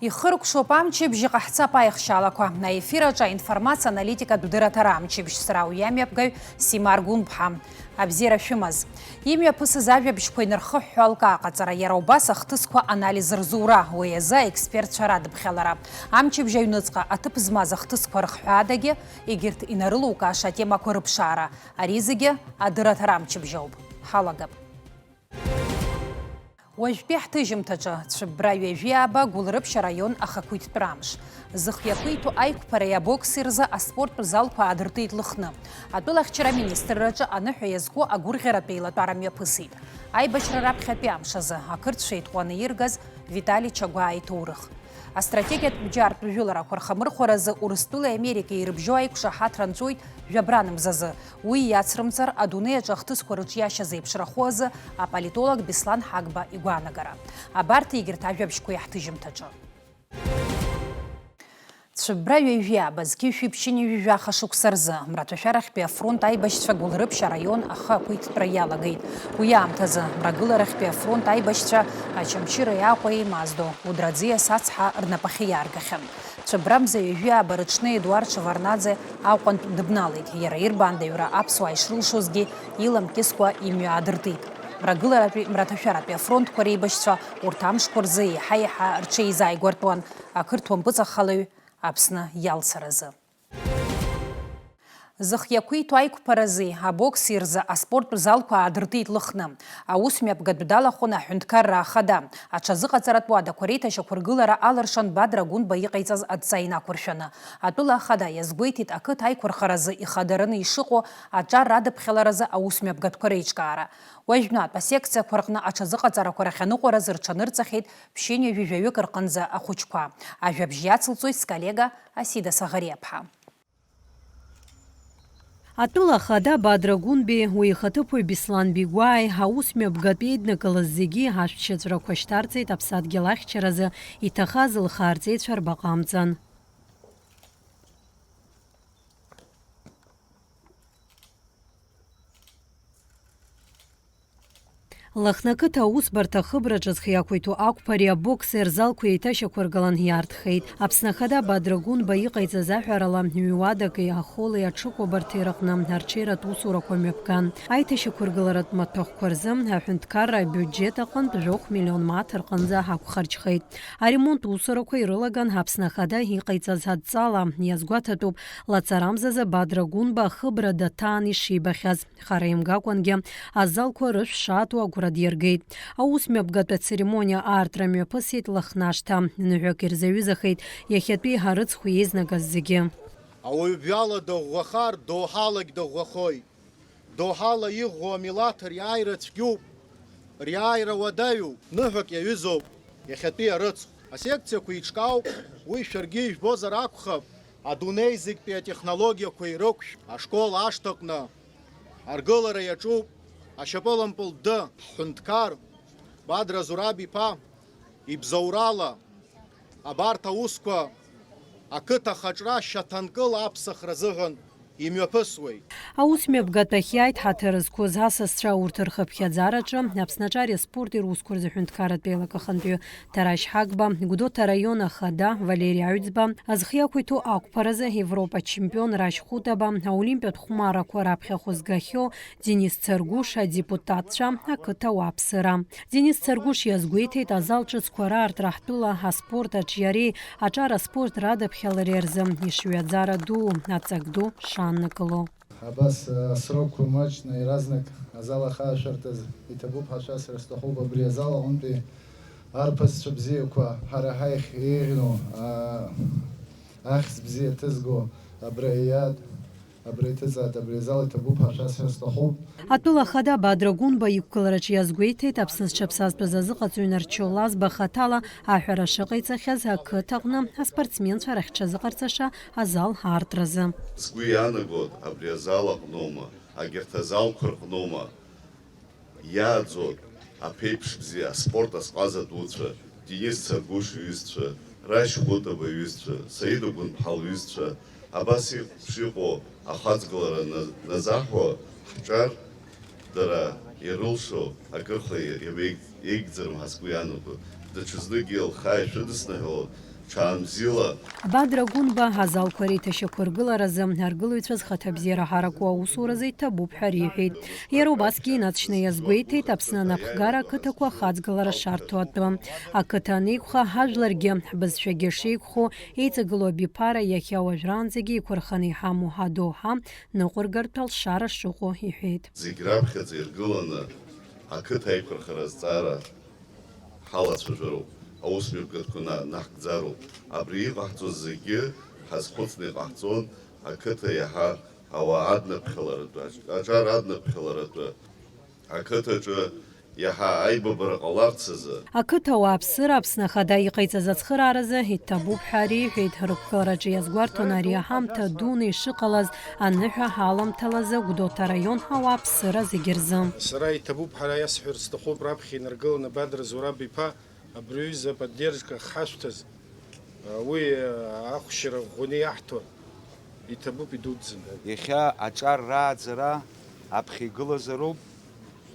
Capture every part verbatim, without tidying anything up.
Ихыркәшоуп амчыбжь, иҟаҳҵап аихшьаалақәа. Аефир аҿы аинформациа аналитикатә дырраҭара амчыбжь, сара уи амҩаԥгаҩ Симар Гәынԥҳа. Абзиара шәымаз. Имҩаԥысыз ажәабжьқәа инархыҳәҳәо алкаа ҟаҵара, иара убас ахҭысқәа анализ рзура, уи азы аекспертцәа радыԥхьалара. Амчыбжь аҩныҵҟа аҭыԥ змаз ахҭысқәа рыхҳәаадагьы, егьырҭ инарылукааша атемақәа рыԥшаара, ари зегьы адырраҭара амчыбжь ауп. Ҳалагап. Уажәтәи ҳҭыжьымҭаҿы, Цәыббра ҩажәи ааба, Гәылрыԥшь араион ахақәиҭтәра амш. Зых иақәиҭу аиқәԥареи абокси рзы аспорттә залқәа аадыртит Лыхны. Атәылахьчара аминистрраҿы аныҳәа иазку агәырӷьаратә еилатәара мҩаԥысит. Аибашьра раԥхьатәи амш азы ақырҭцәа итҟәаны иргаз Витали Чагәаа иҭоурых. Астратегиатә бџьартә жәыларақәа рхамырхәаразы Урыстәылеи Америкеи ирыбжьоу аиқәшаҳаҭра нҵәоит жәабран мзазы. Уи иацрымҵар, адунеи аҿы ахҭысқәа рыҿиашьа зеиԥшрахо азы аполитолог Беслан Ҳагба игәаанагара. Абарҭ егьырҭ ажәабжьқәа иаҳҭыжьымҭаҿы. Цәыббра ҩажәи ааба, зқьи жәшәи ԥшьынҩажәи жәаха шықәса рзы, мраҭашәарахьтәи афронт аибашьцәа Гәылрыԥшь араион ахы ақәиҭтәра иалагеит. Уи аамҭазы, мрагыларахьтәи афронт аибашьцәа Очамчыреи Аҟәеи Маздо, Удраӡиа Сацҳа рнапахьы иааргахьан. Цәыббра мза ҩажәи ааба рыҽны Едуард Шеварднаӡе Аҟәантә дыбналеит, иара ирбаандаҩра аԥсуаа ишрылшозгьы иламкьыскәа имҩа аадыртит. Мрагыларатәи, мраҭашәаратәи афронтқәа реибашьцәа урҭ амшқәа рзы еиҳа-еиҳа рҽеизааигәартәуан ақырҭуа мпыҵахалаҩ Аԥсны иалцаразы. Зых иақәиҭу аиқәԥарази абокси рзы аспорттә залқәа аадыртит Лыхны. Аус мҩаԥгатә далахәын аҳәынҭқарра ахада. Аҽазыҟаҵаратә уадақәа реиҭашьақәыргылара алыршан Бадра Гәынба иҟаиҵаз адҵа инақәыршәаны. Атәыла ахада иазгәеиҭеит ақыҭа аиқәырхаразы ихадараны ишыҟоу аҿар радыԥхьаларазы аус мҩаԥгатәқәа реиҿкаара. Уажәнатә асекциақәа рҟны аҽазыҟаҵарақәа рахь аныҟәара зырҽанырҵахьеит ԥшьынҩажәи жәаҩык рҟынӡа ахәыҷқәа. Ажәабжь иацылҵоит сколлега Асида Саӷариаԥҳа. Атәыла ахада Бадра Гәынбеи уи ихаҭыԥуаҩ Беслан Бигәааи аус мҩаԥгатә еиднакылаз зегьы ашәҭшьыҵәрақәа шьҭарҵеит аԥсадгьыл ахьчаразы иҭахаз лхы аарҵеицәа рбаҟа амҵан. Лыхны ақыҭа аусбарҭа ахыбраҿы зхы иақәиҭу ақәԥареи абокси рзалқәа еиҭашьақәыргылан иаарҭхеит. Аԥсны Ахада Бадра Гәынба иҟаиҵаз аҳәарала, ҩ-уадаки ахәылеи аҽыкәабарҭеи рыҟны арҽеиратә усурақәа мҩаԥган. Аиҭашьақәыргыларатә маҭәахәқәа рзы аҳәынҭқарра абиуџьет аҟынтә жәохә миллион мааҭ рҟынӡа ақәхарџьхеит. Аремонт усурақәа ирылаган Аԥсны Ахада иҟаиҵаз адҵала. Иазгәаҭатәуп, лаҵарамзазы Бадра Гәынба ахыбра даҭаан ишибахьаз. Хара имгакәангьы азалқәа рышә шаату агәра диргеит. Аус мҩаԥгатә ацеремониа аартра мҩаԥысит Лыхны ашҭа. Ныҳәак ирзаҩызахеит иахьатәи арыцхә еизнагаз зегьы. Ауаҩ бжьала дыӷәӷәахар, доуҳалагь дыӷәӷәахоит. Доуҳала иӷәӷәоу амилаҭ риааира цәгьоуп, риааира уадаҩуп, ныҳәак иаҩызоуп иахьатәи арыцхә. Асекциақәа еиҿкаауп, уи шәаргьы ижәбозар акәхап, адунеи зегьтәи атехнологиақәа ирықәшә. Ашкол ашҭаҟны аргылара иаҿуп ашьапылампыл ды, ҳҳәынҭқар Бадра Зураб-иԥа ибзоурала абарҭ аусқәа ақыҭа ахаҿра шьаҭанкыла аԥсахра азыҳәан имҩаԥысуеит. Аус мҩаԥгатәахь иааит ҳаҭыр зқәыз асасцәа, урҭ рхыԥхьаӡараҿы Аԥсны аҿари аспорти русқәа рзы аҳәынҭқарратә еилак ахантәаҩы Тарашь Ҳагба, Гәдоуҭа араион ахада Валери Аҩӡба, зхы иақәиҭу ақәԥаразы Европа чемпион Рашь Хәытаба, аолимпиатә хәмарақәа раԥхьа хәы згахьоу Денис Царгәыш, адепутатцәа, ақыҭа ауааԥсыра. Денис Царгәыш иазгәеиҭеит, азал ҿыцқәа раартра ҳтәыла аспорт аҿиареи аҿар аспорт радыԥхьалареи рзы ишҩаӡара дуу, аҵак ду шааннакыло. Абас, а, асрокқәа маҷны иаразнак азал ахаашәартәыз иҭабуп ҳәа шәасҳәар сҭахуп, абри азал аҟынтәи арԥысцәа бзиақәа ҳара ҳаиӷь еиӷьну, а, ахьӡ бзиа ҭызго абра ииаат. Абра иҭыҵааит, абри азал иҭабуп ҳәа шәасҳәар сҭахуп. Атәыла ахада Бадра Гәынба иқәгылараҿы иазгәеиҭеит, Аԥсны зҽаԥсазтәыз азыҟаҵаҩ Нарчо Лазба хаҭала аҳәара шыҟаиҵахьаз ақыҭаҟны аспортсменцәа рахьҽазыҟарҵаша азал аартразы. Сгәы иаанагоит, абри азал аҟноума, агьырҭ азалқәа рҟноума иааӡоит аԥеиԥш бзиа аспорт азҟаза дуцәа, Денис Царгәыш иҩызцәа, Рашь Хәытаба иҩызцәа, Саида Гәынԥҳа лҩызцәа, абас иҟ-, шыҟоу ахаҵгылара на-, назаҳәо ҳҿар дара ирылшо акырхла иа-, иамеиг-, еигӡарым ҳәа сгәы иаанагоит. Даҽазныкгьы лхы ааишәыдысныҳәалон, Ҽаанбзиала. Бадра Гәынба азалқәа реиҭашьақәыргыларазы аргылаҩцәа зхаҭабзиара ҳараку аусуразы иҭабуп ҳәа риҳәеит. Иара убасгьы инаҵшьны иазгәеиҭеит Аԥсны анапхгара ақыҭақәа ахаҵгылара шарҭо атәы. Ақыҭа анеиқәха, ҳажәларгьы ҳбызшәагьы шеиқәхо, еиҵагылоу абиԥара иахьа уажәраанӡагьы еиқәырханы иҳамоу адоуҳа ныҟәыргартә алшара шыҟоу иҳәеит. Зегь раԥхьаӡа иргыланы ақыҭа аиқәырхара азҵаара ҳалацәажәароуп, аусмҩаԥгатәқәа на-, наҳгӡароуп. Абри иҟаҳҵоз зегьы ҳазхәыцны иҟаҳҵон, ақыҭа иаҳа ауаа аднаԥхьаларатәы, аҿ-, аҿар аднаԥхьаларатәы, ақыҭаҿы иаҳа аибабара ҟаларц азы. Ақыҭа ауааԥсыра Аԥсны Ахада иҟаиҵаз ацхырааразы иҭабуп ҳәа реиҳәеит. Рықәгылараҿы иазгәарҭон ари аҳамҭа дуны ишыҟалаз, аныҳәа ҳаламҭалазы Гәдоуҭа араион ауааԥсыра зегьы рзы. Сара иҭабуп ҳәа иасҳәарц сҭахуп, раԥхьа инаргыланы Бадра Зураб-иԥа абри аҩыза аподдержка ахашәҭаз, уи ахәшьара ӷәӷәаны иаҳҭо иҭабуп, идуӡӡаны. Иахьа аҿар рааӡара аԥхьа игылазароуп.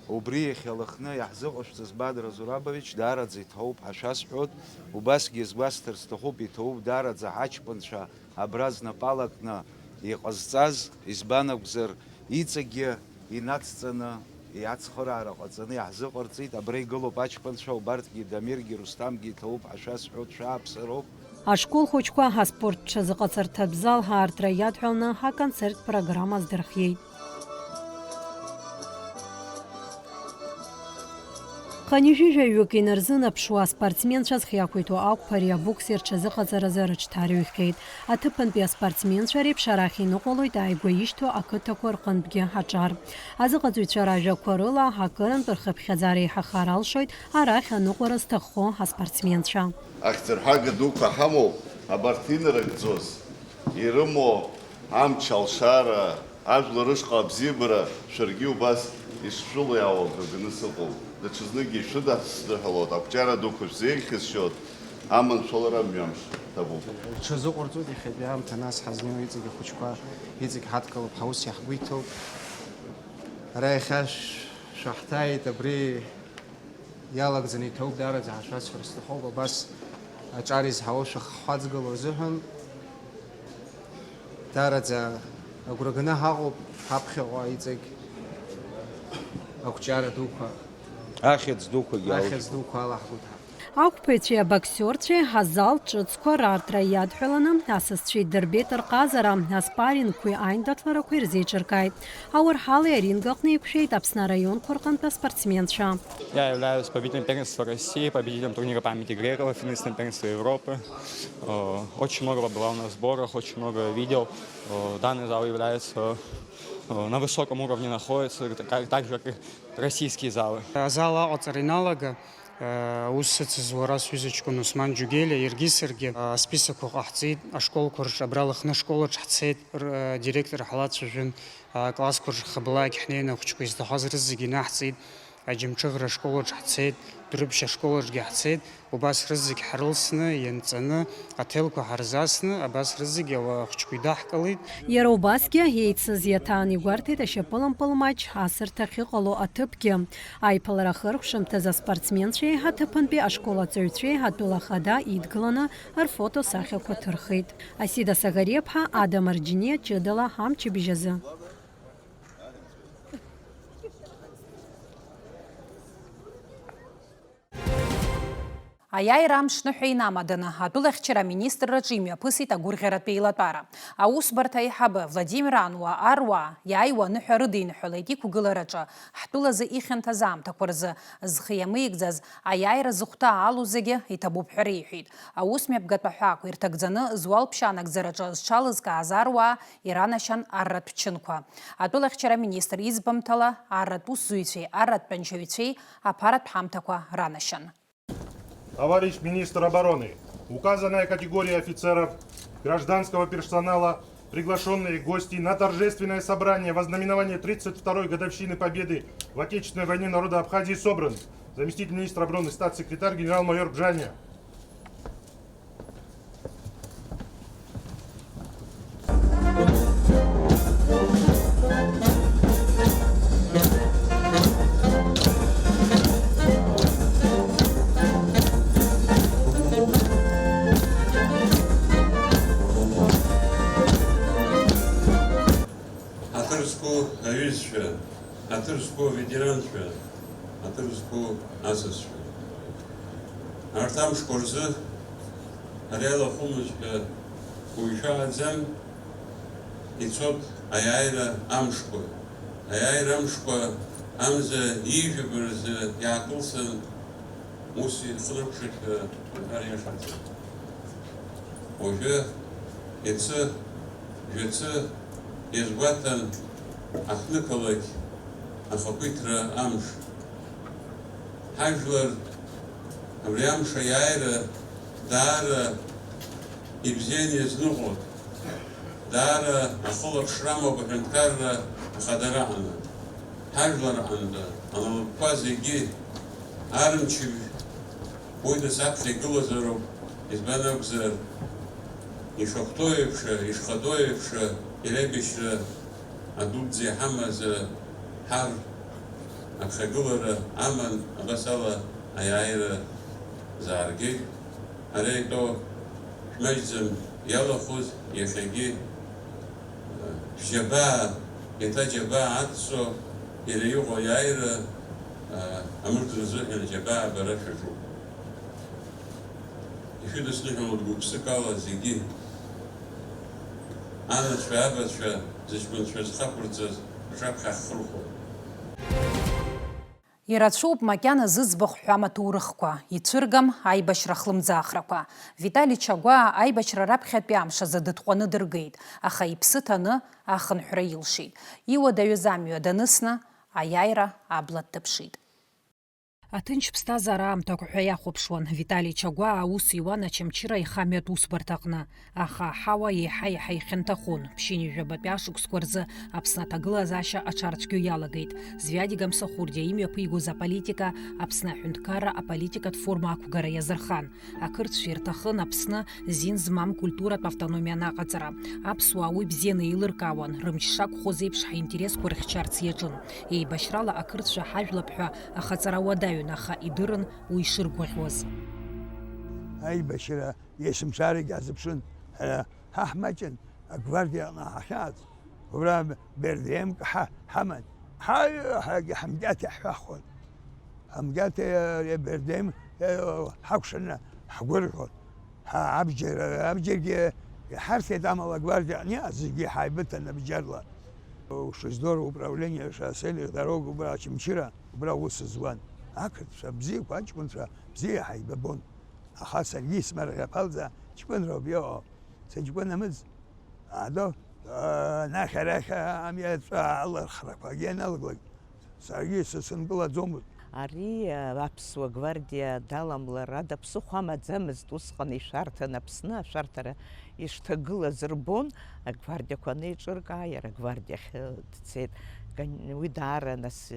Убри иахьалыхны иаҳзыҟашәҵаз Бадра Зурабович даараӡа иҭоуп ҳәа шәасҳәоит. Убасгьы иазгәасҭарц сҭахуп, иҭоуп даараӡа ҳаҷкәынцәа абра знапы алакны иҟазҵаз, избан акәзар, иҵегьгьы инацҵаны, иацхыраара ҟаҵаны иаҳзыҟарҵеит. Абра игылоуп аҷкәынцәа, убарҭгьы Дамиргьы Русҭамгьы иҭоуп ҳәа шәасҳәоит, шәааԥсароуп. Ашкол хәыҷқәа аспорт ҽазыҟаҵарҭатә зал аартра иадҳәаланы аконцерттә программа аздырхиеит. Хынҩажәи жәаҩык инарзынаԥшуа аспортсменцәа зхы иақәиҭу ақәԥареи абокси рҽазыҟаҵаразы рыҽҭарыҩхьеит. Аҭыԥантәи аспортсменцәа реиԥш арахь иныҟәалоит ааигәа ишьҭоу ақыҭақәа рҟынтәгьы аҿар. Азыҟаҵаҩцәа ражәақәа рыла, акырынтә рхыԥхьаӡара еиҳахар алшоит арахь аныҟәара зҭаххо аспортсменцәа. Ахьӡырҳәага дуқәа ҳамоуп, абарҭ инарыгӡоз, ирымоу амч алшара, ажәлар рышҟа абзиабара, шәаргьы убас ишшәылиаауа агәра ганы сыҟоуп. Даҽазныкгьы ишәыдысныҳәалоит, ақәҿиара дуқәа шәзеиӷьхьысшьоит, аманшәалара мҩамш ҭабуп. Рҽазыҟарҵоит иахьатәи аамҭа, нас ҳазнеиуа иҵегь ахәыҷқәа, иҵегь ҳадкылоуп, ҳаус иаҳгәеиҭоуп. Ара иахьа шә-, шәаҳҭааит, абри иалагӡаны иҭоуп, даараӡа ҳашәасҳәар сҭахуп, абас аҿар изҳауа шәахҳаҵгыло азыҳәан. Даараӡа агәра ганы ҳаҟоуп, ҳаԥхьаҟа иҵегь ақәҿиара дуқәа. Ахьӡ дуқәагьы алҵ-, ахьӡ дуқәа алаҳгоит ҳа. Ақәԥаҩцәеи абоксиорцәеи азал ҿыцқәа рартра иадҳәаланы, асасцәа идырбеит рҟазара, аспаррингқәеи аиндаҭларақәеи рзеиҿыркааит. Ауарҳалеи аринг аҟны еиқәшәеит Аԥсны араионқәа рҟынтә аспортсменцәа. Я являюсь победителем первенства России, победителем турнира памяти Грекова, финансовым первенства Европы. Э, очень много побывал на сборах, очень много видел. Э, данный зал является, э, на высоком уровне находится, так, так же, как и российские залы. Азал аҟаҵара иналага, э, аус сыцыз уара сҩыза ҷкәын Осман Џьугелиа, иаргьы саргьы, э, асписокқәа ҟаҳҵеит, ашколқәа рҿы, абра Лыхны ашколаҿ ҳцеит, р-, э, директор ҳлацәажәон, э, аклассқәа рҿы хабалаак ҳнеины ахәыҷқәа изҭахаз рызегьы инаҳҵеит. Аџьамҽыӷра ашколаҿ ҳцеит, Дәрыԥшь ашколаҿгьы ҳцеит, убас рызегь ҳрылсны, ианҵаны, аҭелқәа ҳарзасны, абас рызегь ауаа ахәыҷқәа идаҳкылеит. Иара убасгьы еицыз иаҭаан игәарҭеит ашьапылампыл маҷ асырҭ ахьыҟало аҭыԥгьы. Аиԥылара ахырхәшамҭаз аспортсменцәеи аҭыԥантәи ашкол аҵаҩцәеи атәыла ахада идгыланы рфотосахьақәа ҭырхит. Асида Сагариаԥҳа, Ада Марџьиниа, ҷыдала ҳамчыбжь азы. Аиааира амшныҳәа инамаданы, атәылахьчара аминистрраҿы имҩаԥысит агәырӷьаратә еилатәара. Аусбарҭа аиҳабы Владимир Ануа аруаа иааиуа аныҳәа рыдиныҳәалеит иқәгылараҿы, ҳтәылазы ихьанҭаз аамҭақәа рзы зхы иамеигӡаз, аиааира зыхәҭа аалоу зегьы иҭабуп ҳәа реиҳәеит. Аус мҩаԥгатә аҳәаақәа ирҭагӡаны, зуалԥшьа анагӡараҿы зҽалызкааз аруаа иранашьан арратә чынқәа. Атәылахьчара аминистр иӡбамҭала, арратә усзуҩцәеи арратә тәанчаҩцәеи аԥаратә ҳамҭақәа ранашьан. Товарищ министр обороны, указанная категория офицеров, гражданского персонала, приглашенные гости на торжественное собрание в ознаменование тридцать второй годовщины Победы в Отечественной войне народа Абхазии собраны. Заместитель министра обороны, статс-секретарь, генерал-майор Бжаня. Аҩызцәа, ҳаҭыр зқәу аветеранцәа, ҳаҭыр зқәу асасцәа. Арҭ амшқәа рзы ҳара иалахәымызшәа уаҩ шәаҳәаӡам, ицоит аиааира амшқәа. Аиааира амшқәа амза ҩажәи жәаба рзы иаакылсын, ус ихылаԥшышәа уҳәар иашаӡам. Уажәы, иацы, жәацы иазгәаҭан аҳҭнықалақь ахақәиҭра амш. Ҳажәлар абри амш аиааира даара ибзианы иазныҟәоит. Даара ахылаԥшра амоуп аҳәынҭқарра ахадара аҟны. Ҳажәлар аҟынтә аналогқәа зегьы арымчыбжь уи нас аԥхьа игылазароуп, избан акәзар, ишахәҭоу еиԥш, ишхатәоу еиԥш, иреибашьра адуӡӡа иҳамаз ҳар аԥхьагылара аман, абас ала аиааира зааргеит. Ара итәоу шәмаҷӡам иалахәыз иахьагьы, э, шәџьабаа, еиҭа џьабаа аццо, иара иҟоу аиааира, э, амырӡ рзыҳәан аџьабаа бара шәаҿуп. Ишәыдысныҳәалоит гәык-ԥсык ала зегьы, анацәа, абацәа, зыҷкәынцәа зхақәырҵаз рҿаԥхьа ҳхырхәоит. Ирацәоуп макьана зыӡбахә ҳәам аҭоурыхқәа, ицәыргам аибашьра хлымӡаахрақәа. Витали Чагәаа аибашьра раԥхьатәи амш азы дытҟәаны дыргеит, аха иԥсы ҭаны ахынҳәра илшеит. Иуадаҩыз амҩа данысны, аиааира абла дҭаԥшит. Аҭынч ԥсҭазаара аамҭақәа ҳәа иахәаԥшуан Витали Чагәаа аус иуан Очамчыра аихамҩатә усбарҭаҟны. Аха аҳауа еиҳа-еиҳа ихьанҭахон. Ԥшьынҩажәабатәи ашықәсқәа рзы Аԥсны аҭагылазаашьа аҽарцәгьо иалагеит. Звиади Гамсахурдиа имҩаԥигоз аполитика Аԥсны аҳәынҭқарра аполитикатә форма ақәгара иазырхан. Ақырҭцәа ирҭахын Аԥсны зин змам культуратә автономиа анаҟаҵара. Аԥсуаа уи бзианы еилыркаауан, рымч шақәхоз еиԥш ҳаинтересқәа рыхьчарц иаҿын. Еибашьрала ақырҭцәа ҳажәлап ҳәа ахаҵара уадаҩын, аха идырын уи ишыргәаӷьуаз. Аибашьра есымшарагь ҳазыԥшын, ҳара ҳа ҳмаҷын агвардиаҟны ҳахьаац, убра бердеимк ҳа-, ҳаман, ҳаҩ-, ҳагьы ҳамгьаҭа иаҳҳәахуан. Ҳамгьаҭа, э, бердеим, э, ҳакәшаны ҳгәырӷьон. Ҳа абџьар, абџьаргьы иҳарҭеит, амала агвардиаҟны зегьы ҳаибыҭан абџьарла. Ушиздор управление шоссейных дорог убра Очамчыра, убра аус зуан. Ақырҭцәа бзиақәа, аҷкәынцәа бзиа ҳаибабон. Аха саргьы исмарӷьаԥалӡа ҷкәынроуп иҟоу. Сыҷкәынамыз, адо, анахь-арахь амҩаҵәа алырхрақәагьы аналгалак, саргьы сысынкылаӡомызт. Ари, аԥсуа гвардиа даламлар ада ԥсыхәа амаӡамызт, усҟан ишәарҭан Аԥсны ашәарҭара ишҭагылаз рбон, агвардиақәа анеиҿыркаа, иара агвардиахь дцеит. Уи даара нас,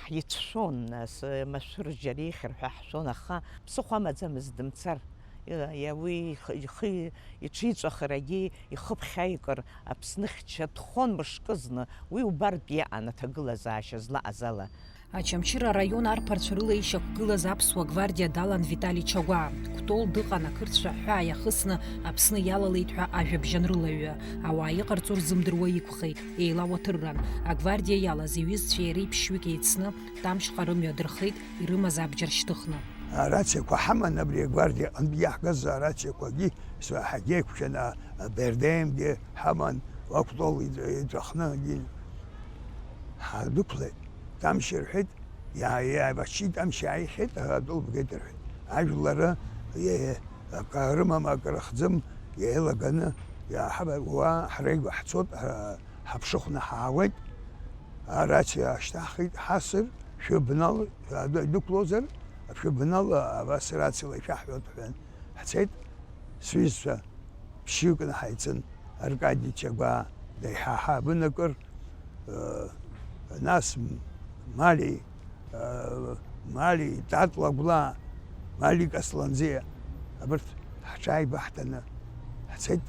ҳицәшәон, нас, машәыр џьара ихьыр ҳәа ҳшәон, аха ԥсыхәа амаӡамызт дымцар. Уи ихы, ихы иҽиҵәахырагьы ихы ԥхьаикыр, Аԥсны хьча дхон мышкызны, уи убартә иаан аҭагылазаашьа злаҟаз ала. Очамчыра араион арԥарцәа рыла ишьақәгылаз аԥсуа гвардиа далан Витали Чагәаа. Кәтол дыҟан ақырҭцәа аҳәаа иахысны Аԥсны иалалеит ҳәа ажәабжь анрылаҩы. Ауаа иҟарҵо рзымдыруа иқәхеит, еилауаҭырран. Агвардиа иалаз иҩызцәеи иареи ԥшьҩык еицны, Тамшьҟа рымҩа дырхеит, ирымаз абџьар шьҭыхны. Арациақәа ҳаман, абри агвардиа аҟынтә иаҳгаз арациақәагьы, ҳагьеиқәшәан, а, а, Бердеимгьы ҳаман, Уа Кәтол иҵ-, иҵәахны, ҳадәықәлеит. Тамшь рҳәеит, иаа-, иаабашьит, Тамшь иааихьеит, атәыла бгеит рҳәеит. Ажәлар, е, акы рымам, акы рыхӡым, еилаганы, иааҳаба-, уа ҳреигәа ҳцот, ҳа-, ҳаԥшыхәны ҳаауеит. Арациа аашьҭаҳхит, ҳасыр, шәыбнал, адәықәлозар, шәыбнал абас рациала ишәаҳҳәоит ҳәа. Ҳцеит, сҩызцәа ԥшьҩыкны ҳаицын, Аркади Чагәаа, Деиҳаҳа Бынакыр, э, нас Мали, э, Мали, Татла Гәлаа, Малик Асланӡиа, абарҭ ҳҽааибаҳҭаны ҳцеит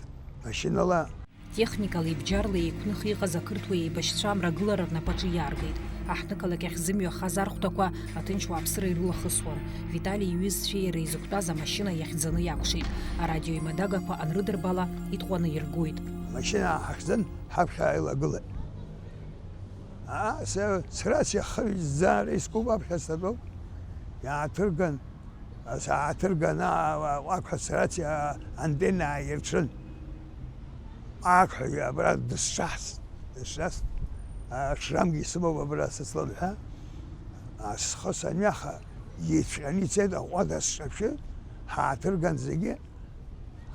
машьынала. Техникалеи бџьарлеи еиқәных иҟаз ақырҭуа еибашьцәа амрагылара рнапаҿы иааргеит. Аҳҭнықалақь ахь зымҩахаз архәҭақәа аҭынч уааԥсыра ирылахысуан. Витали иҩызцәеи иареи зықәтәаз амашьына иахьӡаны иакәшеит. Арадио имадагақәа анрыдырбала, итҟәаны иргоит. Амашьына ааҳахьӡан, ҳаԥхьа ааилагылеит. Аа, са срациа хыҩзӡаара искуп, аԥхьа стәоуп. Иааҭырган, сааҭырган, аа, аҟәақҳәа срациа антенна ааирҽын. Аҟәақҳәа абра дысҿаҳҵт, дысҿаҳҵт. Ашрамгьы сымоуп абра сыцламҳәа. А, схы санҩаха, иҵәҟьаны ицеит аҟәада сҿаԥшьы, ҳааҭырган зегьы.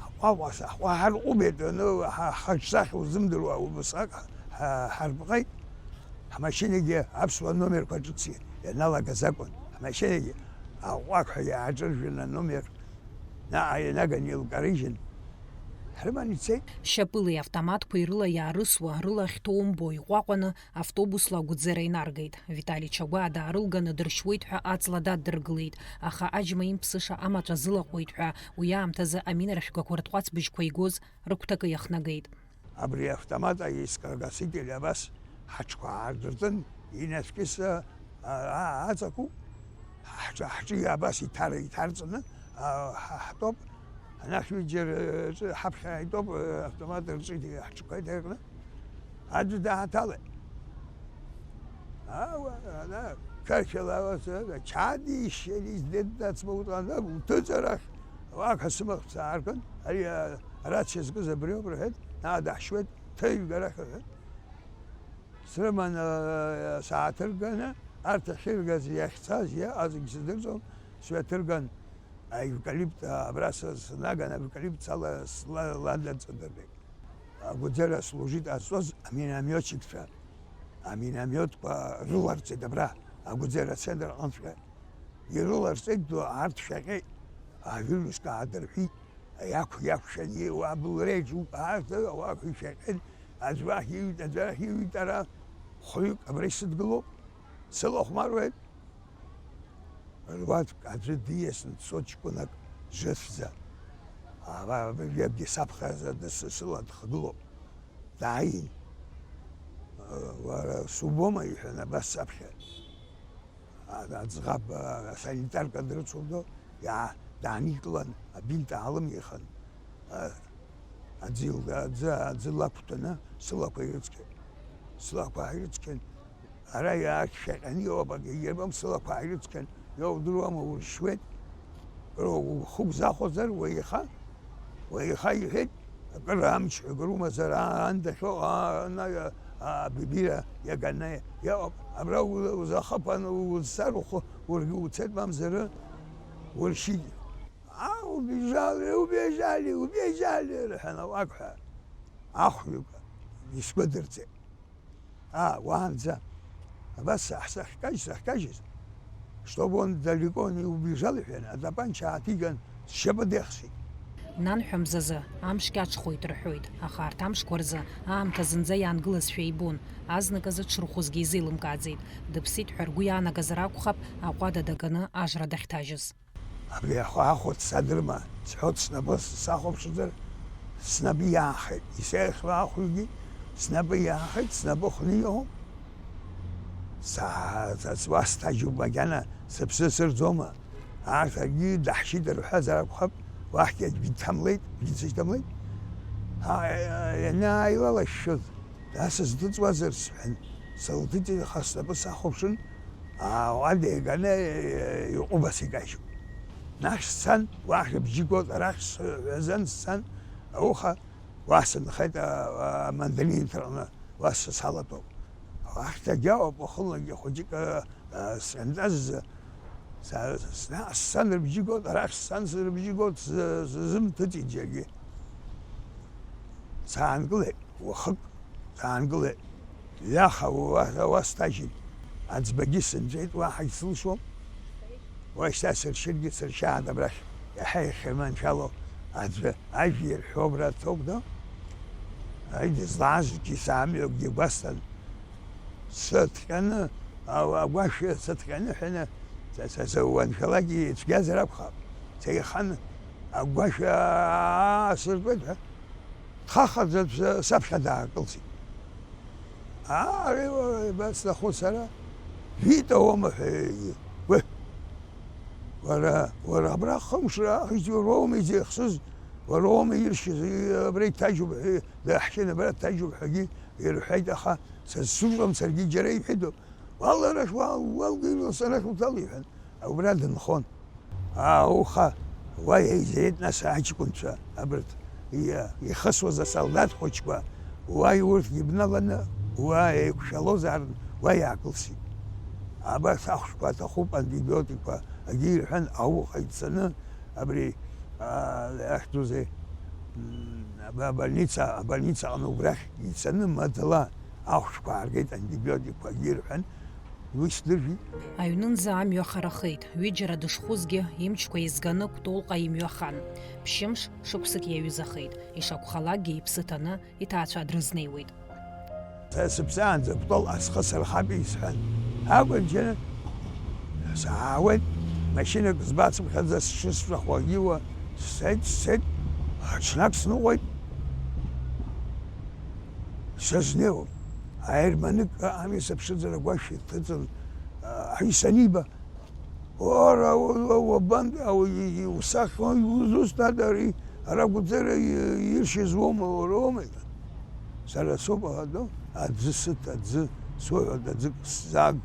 Ҳҟәаҟәаса, ҳҟәа ҳарҟәыбеит, аны ҳа-, ҳаҿсахьа узымдыруа, убасҟак ҳа-, ҳарпҟеит. Ҳмашьынагьы аԥсуа номерқәа ҿыц ианалагаз акәын. Ҳмашьынагьы аҟәақҳәа иааҿыржәын аномер, наҟ ианаган илкарыжьын, ҳрыман ицеит. Шьапыла иавтоматқәа ирыла иаарысуа, рыла ахьҭоу мбо, иҟәаҟәаны, автобусла Агәыӡера инаргеит. Витали Чагәаа даарылганы дыршьуеит ҳәа аҵла даддыргылеит, аха аџьма имԥсыша амаҵә азылаҟәуеит ҳәа уи аамҭазы аминаршәгақәа ртҟәацбыжьқәа игоз рыгәҭакы иахнагеит. Абри автомат аискрогаситель абас ҳаҽқәа аадыртын, инаскьыс, а, а, аҵакуп. Ҳҿы, ҳҿы абас иҭар-, иҭарҵаны, а, ҳа-, ҳтәоуп. Анахь ҩыџьа рҿы ҳаԥхьа итәоуп, автомат рҿы ҳҿқәа иҭаркны. Аӡәы дааҭалеит. Ауа, ана, қырҭшәала ус, ачади шьали здеит, дацмауҭ, ана, уҭыҵ арахь, уаҟа сымахәҭа саарган, ари, а, арациа зкыз абриоуп, рҳәеит, наҟ даҳшьуеит, ҭыҩк арахь, рҳәеит. Срыман, а, сааҭырганы, арҭ ахьыргаз, иахьцаз, иаҟаз зегь сыздырӡом, сҩаҭырган, аевкалипт, а, абра сы-, снаган, аевкалипт сала-, сла-, лада ҵыдырбеит. Агәыӡера служит ҟазҵоз аминомиотчикцәа, аминомиотқәа рыларҵеит абра, Агәыӡера ацентр аҟынҵәҟьа. Ирыларҵеит ду, арҭ шәаҟьеит, ажәылҩск аадырҳәит, иақә-, иақәшәан, иуа абылреиҿ уқәаарҭа, ауаа шәаҟьеит, аӡә уахь иҩит, аӡә арахь иҩит, ара хәҩык абра исыдгылоуп, сылахәмаруеит. Руаӡәк аӡәы диасны дцоит ҷкәынак жыцәӡа. Ара абыржәгьы саԥхьаӡа дысасыла дхагылоуп. Дааин, уара субома, иҳәан, абас саԥхьа. А-, аӡӷаб, а, санитарка дрыцәоуп, иаа-, дааникылан, абинт аалымихын, а, аӡы ил-, аӡы, аӡы лақәҭәаны сылақәа ирыцқьеит. Сылақәа ааирыцқьан, ара иааршәаҟьаны иоуп, акгьы ирбом, сылақәа ааирыцқьан, иоудыруама, уршьуеит. Кыр ухы уқәзахәозар, уеиха, уеиха иҳәеит, акыр амч, акыр умазар, аа, ан дахьоу, аа, ана, аа, абибира иаганы иҟоуп. Абра у-, узахыԥан, узцар ухы ургьы уцеит, мамзар уршьит. Аа, убежали, убежали, убежали, рҳәан, ауакҳәа ахәҩык исгәыдырҵеит. Аа, уаанӡа абас сахькажь, сахькажьыз, чтобы он далеко не убежал, иҳәан, атапанча ааҭиган, сшьапы дехсит. Нанҳәа мзазы, амшгь аҽхоит рҳәоит, аха арҭ амшқәа рзы аамҭа зынӡа иаангылазшәа ибон, азныказы дшырхәызгьы изеилымкааӡеит, дыԥсит ҳәа ргәы иаанагазар акәхап, аҟәада даганы ажра дахьҭажьыз. Абри ахәы ахәыц садырма, сҳәоит, снапы сахәаԥшызар, снапы иаахеит. Исеихьоу ахәҩгьы снапы иаахеит, снапы хәны иҟоуп. Са-, са-, уа сҭажьуп макьана, сыԥсы сырӡома. Арҭ акгьы даҳшьит рҳәазар акәхап, уахьгьы аӡәгьы дҭамлеит, аӡәгьы дсышьҭамлеит. А, ианааилалашәшәоз, Дасызҭыҵуазар сҳәан, сылҭыҵит, аха снапы сахәаԥшын, ауада иганы, иҟәыбаса икажьуп. Нас сцан, уахь рыбжьы гон, арахь сҳәазан сцан, ауха уа сынхеит, а, а, амандарин ҭарҟны, уа са салатәоуп. Ахьҭагь аҟоуп, уахынлагьы хәыҷык, а, а, сҟьантазазы, са, сна-, сцан рыбжьы гон, арахь сцан рыбжьы гон, сзы-, сзымҭыҵит џьаргьы. Саангылеит. Уахык саангылеит, ҩаха уа, уа сҭажьит. Аӡбагьы сынҵәеит, уаҳагь сылшом. Уа шьҭа сыршьыргьы сыршьааит абрахь, иаҳа ихьырманшәало аӡәы ажәа ирҳәо абра ҭоуп, ду. Аи, дызлаазгьы саамҩакгьы гәасҭан. Сыҭҟьаны, ау-, агәашә сыҭҟьаны ҳәаны, са, са, са уаншәалакгьы ицәгьазар акәхап. Сеихан, агәашә аасыртуеит ҳәа, дхахаӡа саԥхьа даакылсит. Аареи, уара, ибасҭаху сара, Вита уоума ҳәа, уи, уара, уара абра хымш раахыс уара уоума изеихсыз, Уара уоума иршьыз, абра иҭажьуп ҳәа, даҳшьын, абра дҭажьуп ҳәагьы ирҳәеит, аха са сзуҳәом, саргьы џьара иҳәеит, уал арахь, уал, уалга, сара шәуҭал, иҳәан, убра дынхон. Ауха уа еизеит, нас аҷкәынцәа, абарҭ иа-, ихысуаз асолдаҭ хәыҷқәа, уа урҭ ибналаны, уа еиқәшәалозаарын, уа иаакылсит. Абарҭ ахәшәқәа аҭахуп, антибиотикқәа, агьы ирҳәан, ауха ицаны, абри, аа, иахьӡузеи, м, аб-, абольница, абольницаҟны убрахь ицаны, маӡала ахәшәқәа ааргеит, антибиотикқәа, агьы ирҳәан, уи сдыржәит. Аҩнынӡа амҩа харахеит, ҩыџьара дышхәызгьы, имчқәа еизганы Кәтолҟа имҩахан. Ԥшьымш, шықәсык иаҩызахеит, ишакәхалакгьы иԥсы ҭаны иҭаацәа дрызнеиуеит. Са сыԥсаанӡа Кәтолҟа схы сырхап исҳәан, акәын џьара саауеит, машьынак збацыԥхьаӡа сшысҵәахуагьы уа сцеит, сцеит, ҽнак сныҟәеит, сызнеиуам. Аерманыкк амҩа сыԥшыӡара агәашә иҭыҵын, аҳәыс аниба, Уара, уара, уабантәи, ауаҩы иусахьоу, иузусҭада ари, ара Гәыӡера иршьыз уоума, уара уоума? Сара соуп, аха, аӡы сыҭ, аӡы, суҳәоит, аӡык сзааг,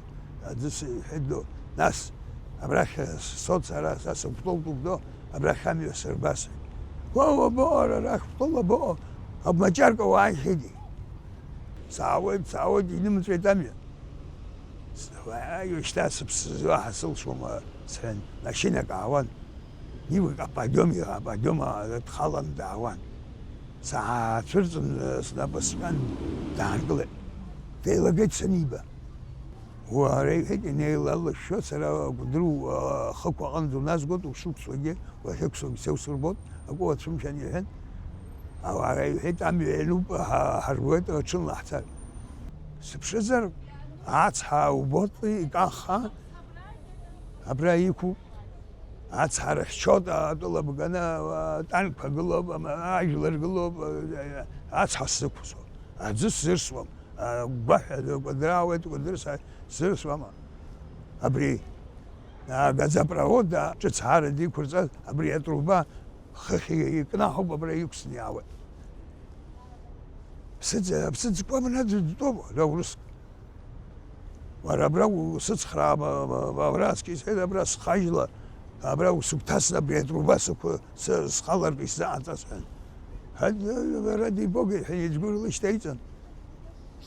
аӡы сыҳәҳәеит, ду. Нас, абрахь соцара, са сыкәтолтәуп, ду, абрахь амҩа сырбасит. Уа, уабаҟоу, ара арахь Кәтол абаҟоу? Обмаҷарка уааихьеитеи? Саауеит, саауеит, инымҵәеит амҩа. Уаҩы шьҭа сыԥсызо ҳәа сылшома сҳәан, машьынак аауан. Ивак аподиум, аподиум дхалан даауан. Саацәырҵын, снапы сҟьан, даангылеит. Деилагеит саниба. Уара, иҳәеит, инеилалышәшәо, сара Кәыдры ахықә аҟынӡа уназгоит, ушықәсуагьы, уахьықәсуагьы са усырбоит, акы уацәымшәан, иҳәан. Ауаа иҳәеит, амҩа иануп, ҳа-, ҳаргоит, аҽынлаҳцар. Сыԥшызар, ацҳа убоит, икаха, абра иқәуп. Ацҳа рыхьчоит, атәыла бганы, атанкқәа гылоуп, ама-, ажәлар гылоуп, ацҳа сзықәсуам, аӡы сзырсуам, агәгәаҳәа кәадраауеит, кәадыр са сзырсуама? Абри, а, газопровод, а, ҿыцҳара диқәырҵаз, абри атруба хыхь икнаҳауп, абра иқәсны иаауеит. Ԥсыӡ-, аԥсыӡқәа абна дытәоуп, аурыс. Уара абра усыцхраа, ма, ма, ма, абра аскьысҳәеит, абра схажьла, абра усыгәҭасны абри атруба сықәы-, сы-, схалартә исзааҵасҳәан. Ради Бога, иҳәан, иџьгәыр лышьҭеиҵан.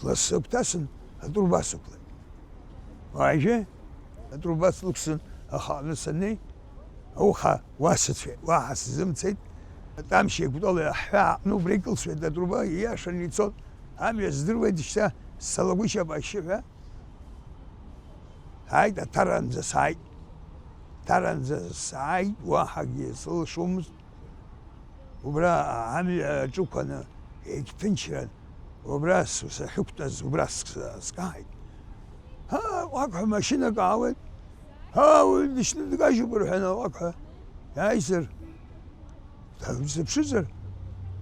Лассы агәҭасын, атруба сықәлеит. Уажәы атруба слықәсын, ахаҟны саннеи, ауха уа сыцәеит, уаҳа сзымцеит. Тамшьеи Кәтоли аҳәаа аҟны убра икылсуеит атруба, ииашаны ицоит. Амҩа здыруеит шьҭа, сцалагәышьап ашьшьыҳәа. Ааит, Аҭаранӡа сааит. Аҭаранӡа сааит, уаҳагьы сылшомызт. Убра амҩа аҿықәаны егьҭынчран, убра с-, сахьықәтәаз, убра с-, с-, скаҳаит. Ҳа, уақәҳәа машьынак аауеит. Ҳа, уаҩ дышьны дкажьуп рҳәан, уақәҳәа иааизар, дсыԥшызар,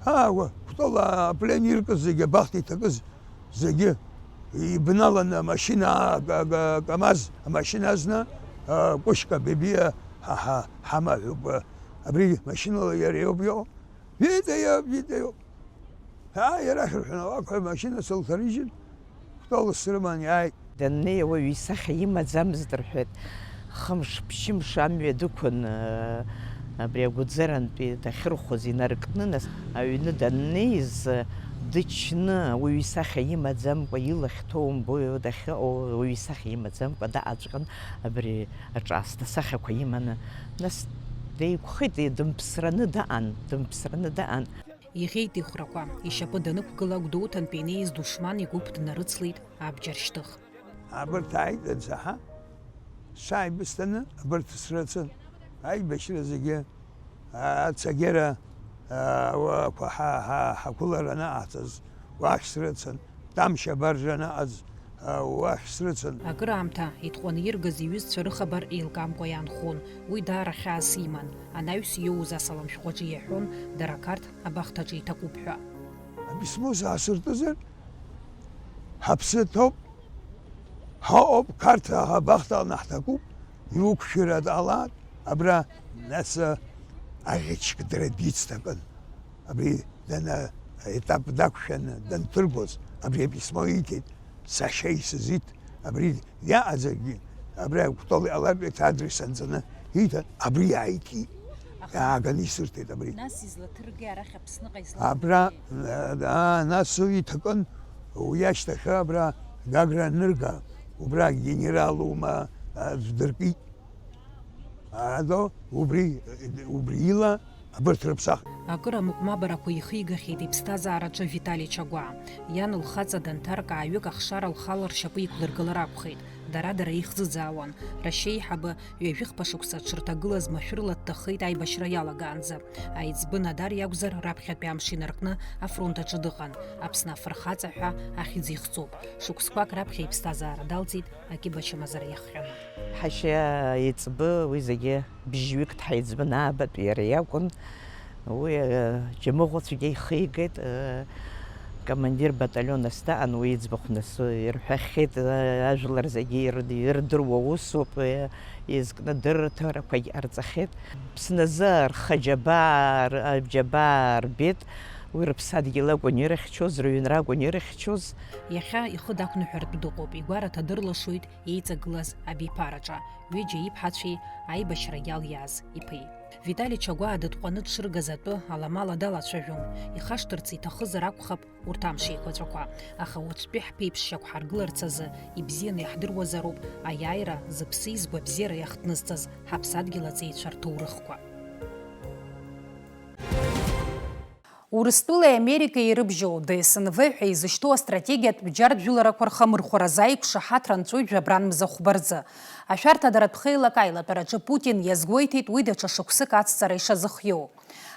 ҳа, уа, Кәтол аплен иркыз зегьы, абахҭа иҭакыз зегьы ибналаны амашьына, а, ка-, ка-, КамАЗ амашьына азна, а, Кәышька Бебиа ҳа, ҳа, ҳамаҳәуп, а, абри машьынала иара иоуп иҟоу. Витаиоуп, Витаиоуп. Ааи, арахь рҳәон, алакәҳәа амашьына сылҭарыжьын, Кәтол срыман иааит. Даннеи ауаҩы исахьа имаӡамызт рҳәеит. Хымш-ԥшьымш амҩа дықәын, абри агәыӡарантәи дахьырхәыз инаркны, нас аҩны даннеиз, дычны, ауаҩы исахьа имаӡамкәа, илахь ҭоу умбои, дахьыҟоу ауаҩы исахьа имаӡамкәа даҟаҵәҟьан, абри аҿаасҭа асахьақәа иманы, нас деиқәхеит, дымԥсраны даҟан, дымԥсраны даҟан. Иӷьеит ихәрақәа, ишьапы данықәгыла, Гәдоуҭантәи инеиз душман игәыԥ днарыцлеит абџьар шьҭых. Абарҭ ааит анцәа, ҳа, сааибысҭаны абарҭ срыцын. Аибашьра зегьы, а, ацагьара, а, уақәа ҳа, ҳа, ҳақәылара анаҟаҳҵаз уахь срыцын. Тамшь абаржа анаҟаз, а, уахь срыцын. Акыраамҭа итҟәаны иргаз иҩызцәа рыхабар еилкамкәа иаанхон. Уи даара хьаас иман. Анаҩс иоуз асалам шәҟәаҿы иаҳәон, дара Қарҭ абахҭаҿы иҭакуп ҳәа. Аписьмо саасыртызар, ҳаԥсы ҭоуп, ҳаҟоуп, Қарҭ абахҭаҟны ҳҭакуп, иуқәшәара ҟалааит, абра, нас, аӷьычк дара дицҭакын. Абри дана-, етап дақәшәаны данҭыргоз, абри аписьмо ииҭеит, сашьа исызиҭ, абри иаҟаӡагьы, абри Кәтол иҟалартә еиҭа адрес анҵаны ииҭан, абри иааиҭеит. Аха иааганы исырҭеит абри. Нас излаҭыргеи арахь Аԥсныҟа излаҭыргеи? Абра, аа, нас уи иҭакын, уи ашьҭахьы абра Гагра анырга, убра генералума, аа, дыркит. Адо убри, убри ила абырҭ рыԥсахит. Акыр амыҟәмабарақәа ихигахьеит иԥсҭазаараҿы Витали Чагәаа. Иан лхаҵа данҭарк, ааҩык ахшара лхала ршьапы иқәлыргылар акәхеит. Дара-дара ихӡыӡаауан. Рашьеиҳабы ҩажәихԥа шықәса дшырҭагылаз машәырла дҭахеит аибашьра иалагаанӡа. Аиҵбы Надар иакәзар, раԥхьатәи амш инаркны афронт аҿы дыҟан. Аԥсны афырхаҵа ҳәа ахьӡ ихҵоуп. Шықәсқәак раԥхьа иԥсҭазаара далҵит акьыба чмазара иахҟьаны. Ҳашьа еиҵбы, уи зегьы бжьҩык дҳаиҵбын, аабатәи иара иакәын. Уи, э, џьамыӷәа цәгьа ихигеит, э, командир баталион ас даан, уи иӡбахә нас ирҳәахьеит, э, ажәлар зегьы ир-, ирдыруа усуп, э, изкны дырраҭарақәагь ҟарҵахьеит. Ԥсназы рхаџьабаа, р-, абџьабаа рбеит, уи рыԥсадгьыл акәын ирыхьчоз, рыҩнра акәын ирыхьчоз. Иахьа ихы дақәныҳәартә дыҟоуп, игәараҭа дырлашоит еиҵагылаз абиԥараҿы, ҩыџьа иԥҳацәеи аибашьра иалиааз иԥеи. Витали Чагәаа дытҟәаны дшыргаз атәы аламала далацәажәон, ихашҭырц иҭахызар акәхап урҭ амш еиқәаҵәақәа, аха уаҵәтәи ҳԥеиԥшшьақә ҳаргыларц азы ибзианы иаҳдыруазароуп аиааира зыԥси згәабзиареи ахҭнызҵаз ҳаԥсадгьыл аҵеицәа рҭоурыхқәа. Урыстәылеи Америкеи ирыбжьоу Д С Н В ҳәа изышьҭоу астратегиатә бџьар жәыларақәа рхамырхәаразы аиқәшаҳаҭра анҵәоит жәабран мза хәба рзы. Ашәарҭадаратә хеилак аилатәараҿы Путин иазгәеиҭеит уи даҽа шықәсык ацҵара ишазыхиоу.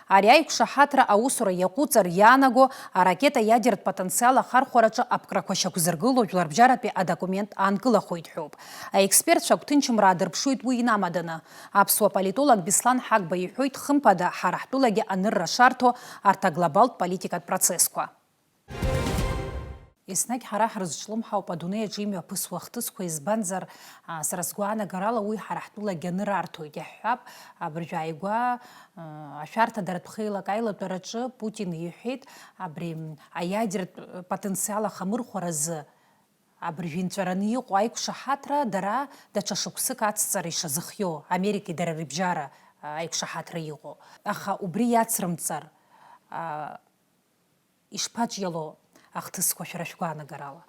Ари аиқәшаҳаҭра аусура иаҟәыҵыр иаанаго аракета иадертә потенциал ахархәараҿы аԥкрақәа шьақәзыргыло жәларбжьаратәи адокумент аанкылахоит ҳәоуп. Аекспертцәа агәҭынчымра аадырԥшуеит уи инамаданы. Аԥсуа политолог Беслан Ҳагба иҳәоит, хымԥада, ҳара ҳтәылагьы анырра шарҭо арҭ аглобалтә политикатә процессқәа. Еснагь ҳара ҳрызҿлымҳауп адунеи аҿы имҩаԥысуа ахҭысқәа, избанзар, а, сара сгәаанагарала уи ҳара ҳтәылагьы аныр арҭоит. Иаҳҳәап, абыржәы ааигәа, а, ашәарҭадаратә хеилак аилатәараҿы Путин иҳәеит, абри, м, аиадертә потенциал ахамырхәаразы абыржәы инҵәараны иҟоу аиқәшаҳаҭра дара даҽа шықәсык ацҵара ишазыхиоу, Америкеи дара рыбжьара, а, аиқәшаҳаҭра иҟоу. Аха убри иацрымҵар, а, ишԥаҿиало ахҭысқәа шәара шәгәаанагарала?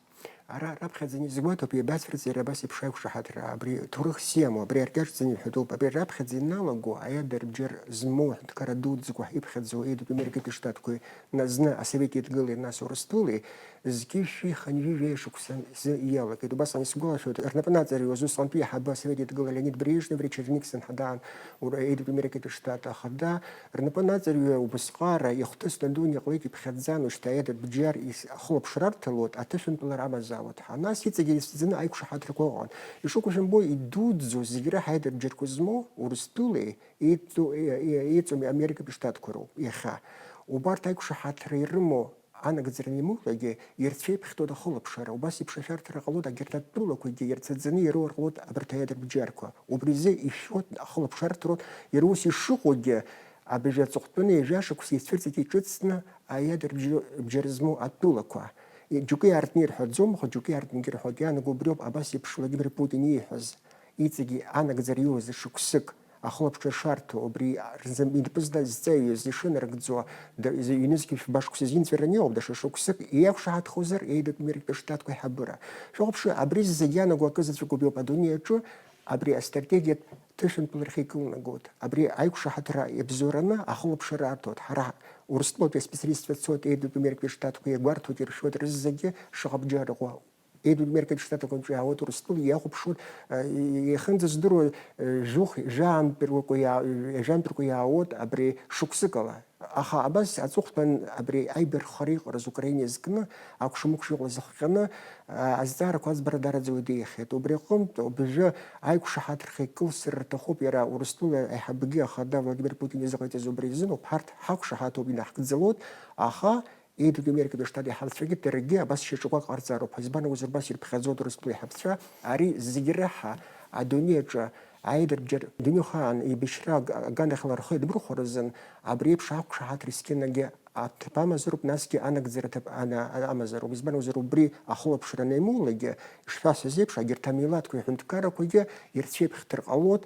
Ара раԥхьаӡаны изгәаҭоуп, иабацәырҵи иара абас еиԥш аиқәшаҳаҭра, абри ҭоурыхс иамоу, абри аркьаҿӡаны иҳәатәуп, абри раԥхьаӡа иналаго аиадырбџьар змоу аҳәынҭқарра дуӡӡақәа иԥхьаӡоу Еидатәи Америкатәи Штатқәеи, на-, зны Асовет Еидгылеи, нас Урыстәылеи, зқьи жәшәи хынҩажәи жәаҩа шықәса рзы иалагеит. Убасҟан исгәалашәоит, рнапы наҵарҩуаз усҟантәи аиҳабы Асовет Еидгыла Леонид Брежнев, Ричард Никсон ҳәа даан, ура, Еидатәи Америкатәи Штат ахада, рнапы наҵарҩуа убысҟара ихҭысны адунеи ҟалеит иԥхьаӡан, уажәшьҭа аиадатә бџьар ис-, ахылаԥшра арҭалоит, аҭышәынтәалара амазаауеит ҳәа. Нас иҵегьы ицәӡаны аиқәшаҳаҭрақәа ыҟан. Ишыҟоу шәымбои, идуӡӡоу зегь реиҳа аиадатә бџьарқәа змоу Урыстәылеи еиҵо-, е-, е-, еиҵоми Америкатәи Штатқәа роуп иахьа. Убарҭ аиқәшаҳаҭра ирымоу анагӡара анимоуҳәагьы, ирцәеиԥхьҭоит ахылаԥшра, убас еиԥш ашәарҭара ҟалоит, агьырҭ атәылақәагьы ирцәаӡаны ироур ҟалоит абарҭ аиадатә бџьарқәа. Убри азы ишәоит ахылаԥшра арҭароуп, иара ус ишыҟоугьы, абыржәы аҵыхәтәаны ҩажәа шықәса ицәырҵит иҿыцны аиадатә бџьар змоу атәылақәа. Џьоукы иаартны ирҳәаӡом, аха џьоукы иаартынгьы ирҳәоит, иаанаго убриоуп абас еиԥш Владимир Путин ииҳәаз, иҵегьы анагӡара иоуаз шықәсык. Ахылаԥшра шарҭо, убри рзы инапы зда-, зҵаҩыз, ишынарыгӡо, д-, изы ҩнызқьи фба шықәса азинҵәараны иҟоуп, даҽа шықәсык иақәшаҳаҭхозар, Еидатәи Америкатәи Штатқәа иҳабыра. Шәахәаԥшы, абри зегь иаанаго акы заҵәык убриоуп адунеи аҿы, абри астратегиатә ҭышәынтәалара ахьеикылнагоит. Абри аиқәшаҳаҭра иабзоураны ахылаԥшра арҭоит. Ҳара Урыстәылатәи аспециалистцәа цоит, Еидатәи Америкатәи Штатқәа иагәарҭоит, иршәоит рызегьы шаҟа бџьар ыҟоу. Еидатәи Америкатәи Штатқәа рҿы иаауеит, Урыстәыла иахәаԥшуеит, э, иахьынӡаздыруа, э, жәохә, жәаантәыркәа иаа-, жәаантәыркәа иаауеит абри шықәсыкала. Аха абас аҵыхәтәан абри аибарххара иҟараз Украина иазкны, акәша-мыкәша иҟалаз ахҟьаны, а, азҵаарақәа аӡбара дараӡа уадаҩхеит. Убри аҟынтә, убжьы аиқәшаҳаҭра ахьеикылсыр рҭахуп иара Урыстәыла аиҳабгьы ахада Владимир Путин изыҟаиҵаз убри азын, ауп, ҳарҭ ҳақәшаҳаҭуп, инаҳгӡалоит, аха Еидыдумеркатәи Штат иҳалҵәагьы даргьы абас шьаҿақәак ҟарҵароуп ҳәа. Избан акәзар, убас ирԥхьаӡоуп Урыстәыла иҳаԥцәа. Ари зегь раҳа адунеи аҿы аидырбџьар дунеихаан еибашьра аг-, аганахьала рхы иадмырхәаразын, абри еиԥш ақәшаҳаҭра есқьынагьы аҭыԥ амазароуп, насгьы анагӡара аҭыԥ ана-, амазароуп. Избан акәзар, убри ахылаԥшра анеимоулакгьы, ишшәасҳәаз еиԥш, агьырҭ амилаҭқәеи аҳәынҭқаррақәагьы ирцәеиԥхьҭар ҟалоит,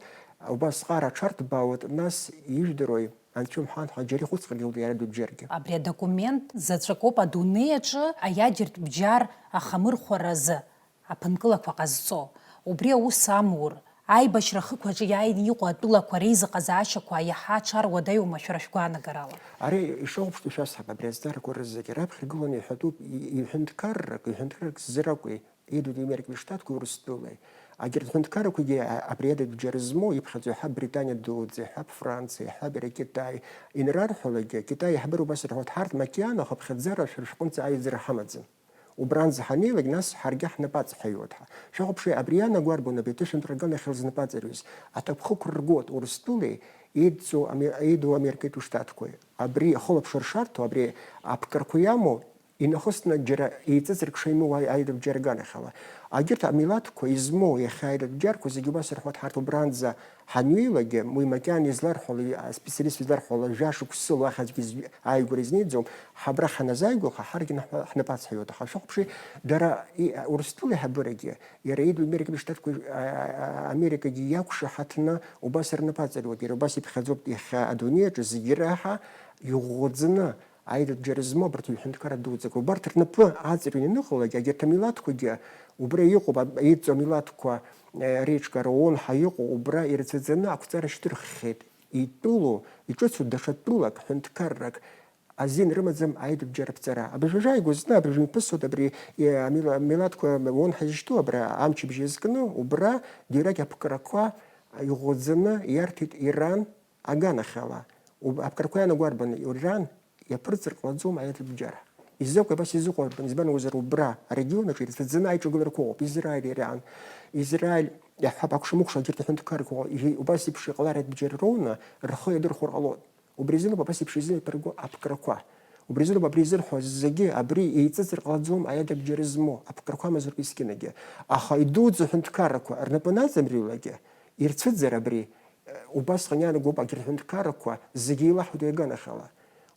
убасҟара аҽарҭбаауеит, нас ижәдыруеи? Анцәа умҳәан ҳәа џьара ихәыцҟьаргьы иара дыбжьаргьы. Абри адокумент заҵәык ауп адунеи аҿы аиадыртә бџьар ахамырхәаразы аԥынкылақәа ҟазҵо. Убри аус амур, аибашьра ахықәаҿы иааины иҟоу атәылақәа реизыҟазаашьақәа иаҳа аҽаруадаҩума шәара шәгәаанагарала? Ари ишахәаԥштәу шәасҳәап, абри азҵаарақәа рызегьы раԥхьа игыланы иҳәатәуп, и-, иҳәынҭқаррак, иҳәынҭқаррак ззыракәи, Еидыдумеркатәи Штатқәеи Урыстәылеи. Агьырҭ ҳәынҭқаррақәагьы а-, абри адагь бџьар змоу, иԥхьаӡо иҳәап Британиа дуӡӡа, иҳәап Франциа, иҳәап иара Китаи. Инрарҳәалакгьы, Китаи аиҳабыра убас ирҳәоит, ҳарҭ макьана ахыԥхьаӡара шәара шәҟынӡа аизара ҳамаӡам. Убранӡа ҳанеилак, нас ҳаргьы ҳнапы аҵҳәаиуеит ҳәа. Шәахәаԥши, абри ианаго арбан абри аҭышәынтәра аганахьала знапы аҵарҩыз? Аҭакԥхықәра ргоит Урыстәылеи еидҵоу ами-, еидоу Америкатәи Штатқәеи. Абри ахылаԥшра шарҭо, абри аԥкрақәа иамоу, инахысны џьара еиҵыҵрак шеимоу аи-, аидыбџьар аганахьала. Агьырҭ амилаҭқәа измоу иахьа аидыбџьарқәа зегьы убас рҳәоит, ҳарҭ убранӡа ҳанҩеилагьы, уи макьана изларҳәало, аспециалист изларҳәало, жәа шықәсыла уахь аӡәгьы изҩ-, ааигәара изнеиӡом, ҳабра ҳаназааигәаха, ҳаргьы наҳ-, ҳнапы ацҳаиуеит. Аха шәахәаԥши, дара и-, Урыстәыла иҳабырагьы, иара идуи Америкатәи Штатқәа, а, а, Америкагьы иакәшаҳаҭны убас рнапы аҵаруеит, иара убас иԥхьаӡоуп иахьа адунеи аҿы зегьы раҳа иӷәӷәаӡаны, аидыбџьар змоу абарҭ аҩ-, ҳәынҭқарра дуӡӡақәа. Убарҭ рнапы аҵарҩны ианыҟалалак, агьырҭ амилаҭқәагьы убра иҟоуп, аб-, еидҵоу амилаҭқәа, э, реиҿкаара ООН ҳәа иҟоу, убра ирацәаӡаны ақәҵара шьҭырххьеит. Итәылоу, иҿыцу даҽа тәылак, ҳәынҭқаррак азин рымаӡам аидыбџьар аԥҵара. Абыржәы ааигәа зны, абыржәы мҩаԥысуеит абри, э, амила-, амилаҭқәа ООН ҳәа изышьҭоу абра амчыбжь иазкны, убра дирак аԥкрақәа иӷәӷәаӡаны иарҭеит Иран, аганахьала, уб-, аԥкрақәа ианаго арбан, Иран иаԥырҵыр ҟалаӡом аиаҭыбџьар. Изакәи абас изыҟоу арбан, избан акәзар, убра арегион аҿы ирацәаӡаны аиҿагыларақәа ыҟоуп, Израиль, Иран, Израиль, иаҳҳәап, акәша-мыкәша егьырҭ аҳәынҭқаррақәа, иҳәеи-, убас еиԥш иҟалар аидыбџьар роуны рхы иадырхәар ҟалоит. Убри азыноуп абас еиԥш изынаиԥырго аԥкрақәа. Убри азыноуп абри изырҳәо зегьы, абри еиҵыҵыр ҟалаӡом аиадыбџьар змоу аԥкрақәа амазароуп есқьынагьы. Аха идуӡӡоу аҳәынҭқаррақәа рнапы анаҵамҩулагьы, ирцәыӡыр абри, Убасҟан иаанагоуп агьырҭ аҳәынҭқаррақәа зегьы еилаҳәоит уи аганахьала.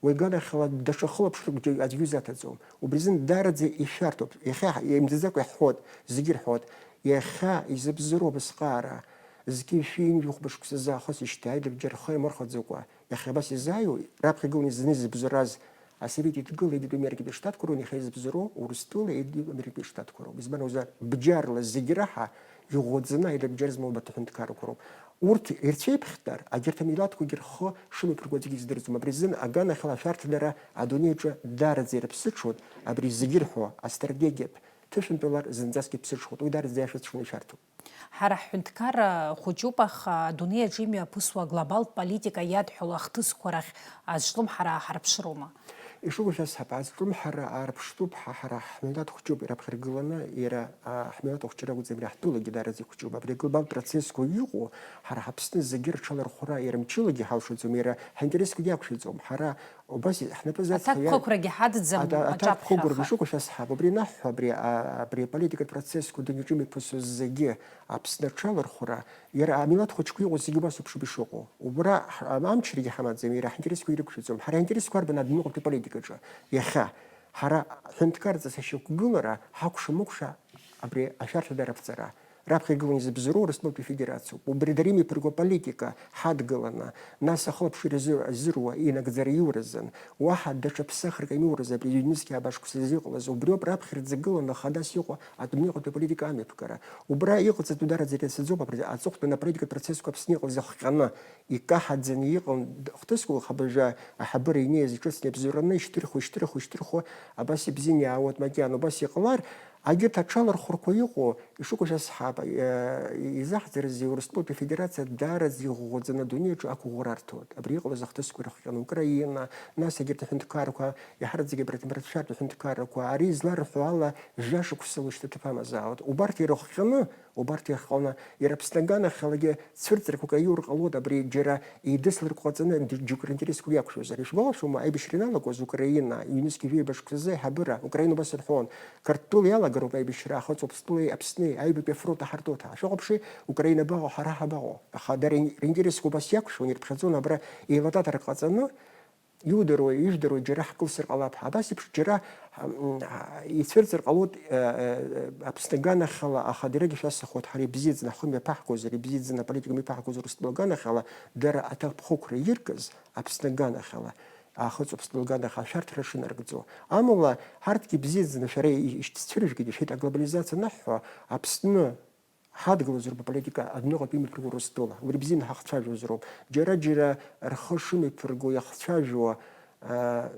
Уи аганахьала даҽа хылаԥшрак џьа-, аӡәгьы изаҭаӡом. Убри азын даараӡа ишәарҭоуп. Иахьа имӡаӡакәа иаҳҳәоит, зегьы ирҳәоит. Иахьа изыбзоуроу абасҟаара, зқьи жәшәи ҩынҩажәи хәба шықәса заахыс ишьҭа аидыбџьар рхы иамырхәаӡакәа, иахьа абас изааиуа, раԥхьа игыланы зны изыбзоураз Асовет Еидгыла Еидыдуи Америкатәи Штатқәа роуп, иахьа изыбзоуроу Урыстәыла Еидыдуи Америкатәи Штатқәа роуп. Избан акәзар, бџьарла зегь раҳа иӷәӷәаӡаны аидыбџьар змоу абарҭ аҳәынҭқаррақәа роуп. Урҭ ирцәеиԥхьдар, агьырҭ амилаҭқәагьы рхы шымҩаԥырго аӡәгьы издырӡом. Абри азын аганахьала ашәарҭадара адунеи аҿы даараӡа ирыԥсыҽуеит, абри зегь ирҳәо астратегиатә ҭышәынтәалар зынӡаскгьы ԥсыҽхоит. Уи даараӡа иашаҵәҟьаны ишәарҭоуп. Ҳара ҳҳәынҭқарра хәыҷуп, аха адунеи аҿы имҩаԥысуа аглобалтә политика иадҳәало ахҭысқәа рахь азҿлымҳара ҳарԥшыроума? Ишыгәышәасҳәа, азҿлымҳара аарԥштәуп, ҳа, ҳара ҳмилаҭ хәҷуп ираԥхьаргыланы, иара, а, ҳмилаҭ ахәҷра акәӡам, иара ҳтәылагьы даараӡа ихәҷуп. Абри аглобалтә процессқәа иҟоу, ҳара ҳаԥсны зегьы рҽалархәра, иара мчылагьы ҳалшаӡом, иара ҳинтересқәагьы иақәшәаӡом. Ҳара Убас ҳнапы зацҳауа Аҭакқәа ықәрагьы ҳадӡам, аҭа-, аҭакқәа аҿаԥхьа ықәыргьы аха. Шыҟоу шәасҳап. Убри анаҳҳәо, абри, а, абри аполитикатә процессқәа дунеиаҿы имҩаԥысуа зегьы Аԥсны аҽалархәра, иара амилаҭ хәыҷқәа иҟоу зегьы убас ауп шыҟоу. Убра ҳ-, амчрагьы ҳамаӡам, иара ҳинтересқәа ирықәшәаӡом. Ҳара ҳинтересқәа арбан адунеиаҟынтәи аполитикаҿы? Иахьа ҳара ҳҳәынҭқарҵас ашьақәгылара ҳакәша-мыкәша абри ашәарҭадара аԥҵара. Раԥхьа игыланы изыбзоуроу Урыстәылатәи Афедерациоуп. Убри дара имҩаԥырго аполитика ҳадгыланы, нас ахылаԥшҩы ирзы-, рзыруа инагӡара иуразын, уаҳа даҽа ԥсахрак аимоураз абри ҩнызқьи ааба шықәсазы иҟалаз, убриоуп раԥхьаӡа игыланы хадас иҟоу адунеихатәи аполитика амҩаԥгара. Убра иҟаҵатәу дараӡа ирацәаӡоуп абри аҵыхәтәаны аполитикатә процессқәа Аԥсны иҟаз ахҟьаны, икаҳаӡаны иҟан хҭысқәа, хабыжа аҳабыра инеиз иҿыцны иабзоураны ишьҭырхуа, ишьҭырхуа, ишьҭырхуа, абас ибзианы иаауеит макьана, убас иҟалар, Агьырҭ аҽалархәрқәа иҟоу, ишыҟоу шәасҳәап, э, изаҳӡарызеи, Урыстәылатәи Афедерациа даараӡа иӷәӷәаӡаны адунеи аҿы ақәыӷәӷәара арҭоит. Абри иҟалаз ахҭысқәа ирыхҟьаны Украина, нас агьырҭ аҳәынҭқаррақәа, иаҳараӡак абарҭ мрацәартә аҳәынҭқаррақәа, ари изларҳәо ала, жәа шықәсала ишьҭа ҭыԥ амазаауеит. Убарҭ ирыхҟьаны, Убарҭ иахҟаланы, иара Аԥсны аганахьалагьы цәырҵрақәак аиур ҟалоит, абри џьара еидысларқәа ҟаҵаны џьоук ринтересқәа иақәшәозар. Ишәгәалашәома, аибашьра иналагоз Украина, ҩнызқь жәаҩа мшқәа рзы аиҳабыра, Украина убас рҳәон, Қырҭтәыла иалагароуп аибашьра, ахыҵ Уаԥстәылеи Аԥсни аҩбатәи афронт аҳарҭоит ҳәа. Шәыҟоуԥши, Украина абаҟоу, ҳара ҳабаҟоу? Аха дара ринтересқәа убас иақәшәон, ирыԥхьаӡон абра еилататарак ҟаҵаны, Иудыруеи, ижәдыруеи, џьара ҳкылсыр ҟалап ҳәа. Абас еиԥш џьара, м, ицәырҵыр ҟалоит, э, э, Аԥсны аганахьала, аха даргьы шәасҳәахуеит, ҳара ибзиаӡаны ҳхы мҩаԥаҳгозар, ибзиаӡаны аполитика мҩаԥаҳгозар Урыстәыла аганахьала, дара аҭакԥхықәра иркыз Аԥсны аганахьала, ахыҵ Уаԥстәыла аганахьала шәарҭара шынаргӡо. Амала, ҳарҭгьы бзиаӡаны шәара ишәцәыржәгеит, ишәеит аглобализациа анаҳҳәо, Аԥсны ҳадгылозароуп аполитика адәныҟатәи имҩаԥырго Урыстәыла. Убри бзианы ҳахцәажәозароуп. Џьара-џьара рхы шымҩаԥырго иахцәажәо, аа,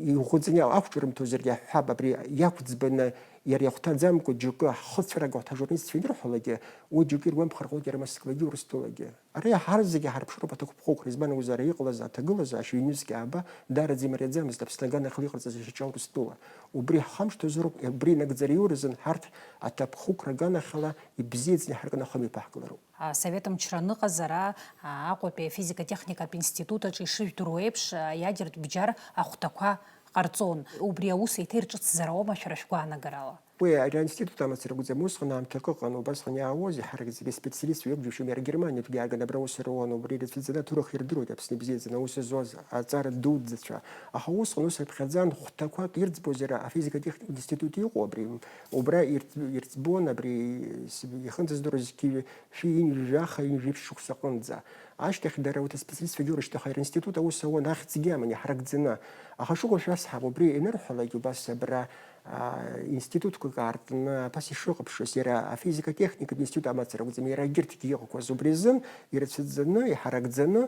иӷәӷәаӡаны ақәҿырымҭуазаргьы ҳҳәап, абри иақәӡбаны, иара иахәҭаӡамкәа џьоукы ҳхыцәарага ҳажурналистцәа инырҳәалакгьы, уи џьоукы иргәамԥхар ҟалоит иара Москвагьы Урыстәылагьы. Ара ҳара зегьы ҳарԥшроуп аҭакԥхықәра, избан акәзар, ара иҟалаз аҭагылазаашьа ҩнызқь ааба даараӡа имариаӡамызт Аԥсны аганахьала иҟарҵаз ишьаҿа Урыстәыла. Убри ҳхамышҭуазароуп, убри инагӡара иоуразын ҳарҭ аҭакԥхықәра аганахьала ибзиаӡаны иҳаркны ахы мҩаԥаҳгалароуп. Асовет мчра аныҟаз ара, а, Аҟәатәи афизика-техникатә институт аҿы ишыжәдыруа еиԥш, а, аиадертә бџьар ахәҭақәа ҟарҵон. Убри аус еиҭа ирҿыцзар ауама шәара шәгәаанагарала? Уи ари аинститут амацара акәӡам, усҟан аамҭак ыҟан, убасҟан иаауаз иҳаракӡаны специалистцәа иоуп џьушьом, иара Германиатәгьы аарган абра аус руан, убри ирыцәыӡаны аҭоурых ирдыруеит Аԥсны ибзиаӡаны аус зуаз аҵара дуӡӡацәа. Аха усҟан ус рыԥхьаӡан, хәҭақәак ирӡбоз иара афизика-техникатә институт иҟоу абри, убра ирӡ-, ирӡбон абри с-, ихынӡаздыруаз зқьи шәи ҩынҩажәи жәаха, ҩынҩажәи ԥшь шықәса аҟынӡа. Ашьҭахь дара урҭ аспециалистцәагьы урышьҭаха, иара институт аус ауан, ахьӡгьы аман, иҳаракӡаны. Аха шыҟоу шәасҳәап, убри ианырҳәалак, убас абра, аа, институтқәак аартны, абас ишыҟаԥшыз, иара афизика-техникатә институт амацара акәӡам, иара егьырҭгьы иҟақәаз убри азын ирацәаӡаны, иҳаракӡаны,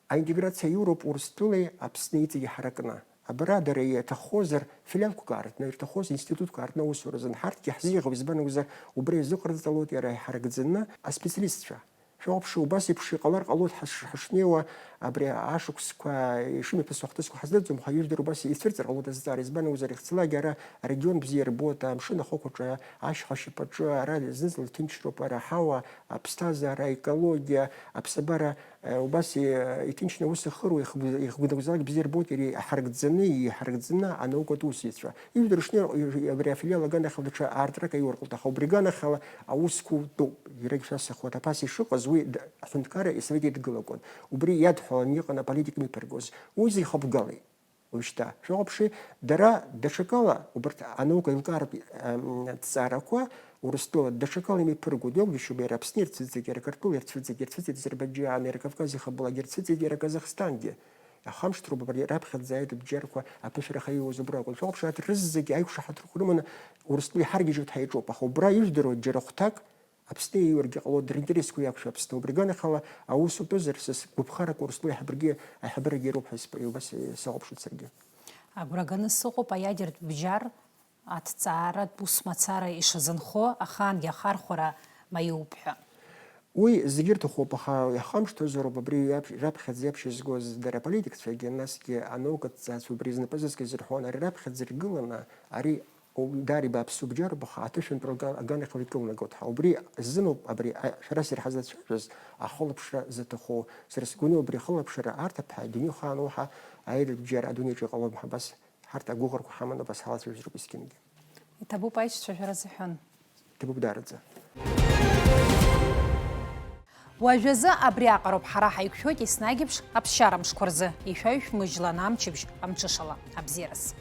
аинтеграциа иуроуп Урыстәылеи Аԥсни иҵегь иҳаракны. Абра дара иаҭаххозар, филиалқәак аартны, ирҭаххоз институтқәак аартны аусура азын ҳарҭгьы ҳзиӷьуп, избан акәзар, убра иазыҟарҵалоит иара иҳаракӡаны аспециалистцәа. Шәоуаԥшы, убас еиԥш иҟалар ҟалоит ҳаш-, ҳашнеиуа, абри ашықәсқәа ишымҩаԥысуа ахҭысқәа ҳаздырӡом, аха ижәдыруа убас ицәырҵыр ҟалоит азҵаара, избан акәзар, ихцалак ара арегион бзиа иарбоит, амшын ахықәаҿы, ашьха шьапаҿы, ара зны-зынла ҭынчроуп, ара аҳауа, аԥсҭазаара, аекологиа, аԥсабара, э, убас и-, иҭынчны аус ахыруа, ихгә-, ихгәыдагәзаалак бзиа ирбоит, иара иҳаргӡаны, иҳаргӡаны анаукатә усзуҩцәа. Ижәдыруа шнеи абри афилиал аганахьала даҽа аартрак аиурҟалт, аха убри аганахьала аусқәа утәуп, иарагь шәасҳәахуеит, аԥас ишыҟаз уи д-, аҳәынҭқарра Асовет Еидгылақәан. Убри иадҳәалан иҟан аполитика мҩаԥыргоз. Уи зихыбгалеит. Уажәшьҭа, шәыхәаԥши, дара даҽакала, убарҭ анаука еилкааратә, ам, ҭҵаарақәа Урыстәыла даҽакала имҩаԥыргоит, иоугьы шьоуба, иара Аԥсны ирцәыӡӡеит, иара Кыртәыла ирцәыӡӡеит, ирцәыӡӡеит Азербаиџьан, иара Кавказ ихабгалак ирцәыӡӡеит, иара Казахстангьы. Иахамышҭроуп абри раԥхьаӡа аиатә бџьарқәа аԥышәараха ииуаз убра акәын. Шәыхәаԥши, арҭ рызегьы аиқәшаҳаҭрақәа рыманы Урыстәыла иҳаргьежьуеит ҳәа иаҿуп, аха убра ижәдыруа џьара хәҭак Аԥсны ииургьы ҟалоит, ринтересқәа иақәшәо Аԥсны. Убри аганахьала аус утәызар, са сгәаԥхарак Урыстәыла аиҳабырагьы, аиҳабырагьы иароуп ҳәа сп-, убас сахәаԥшуеит саргьы. Агәра ганы сыҟоуп аиадертә бџьар аҭҵааратә ус мацара ишазынхо, ахаангьы ахархәара маиуп ҳәа. Уи зегьы ирҭахуп, аха иахамышҭуазароуп абри иаԥ-, раԥхьаӡа иаԥшьызгоз дара аполитикцәагьы, насгьы анаукатә ҭҵаацәа убри знапы зызкыз ирҳәон, ари раԥхьаӡа иргыланы, ари Дари бааԥсуп, бџьаруп, аха аҭышәынтәра ага-, аганахьала икылнагоит ҳәа. Убри азыноуп абри, а, шәара сара ҳазлацәажәоз ахылаԥшра заҭаху. Сара сгәы иану, убри ахылаԥшра арҭап ҳәа, адунеи ахаан уаҳа аиадатә бџьар адунеиаҿы иҟалом ҳәа, абас ҳарҭ агәыӷрақәа ҳаманы абас ҳалацәажәароуп есқьынгьы. Иҭабуп аишьцәа шәара зҳәан. Иҭабуп даараӡа. Уажәазы абри аҟароуп ҳара ҳаиқәшәоит еснагь еиԥш аԥсшьара мшқәа рзы, ишәаҩ-шәмыжьлан амчыбжь амҽышала. Абзиараз.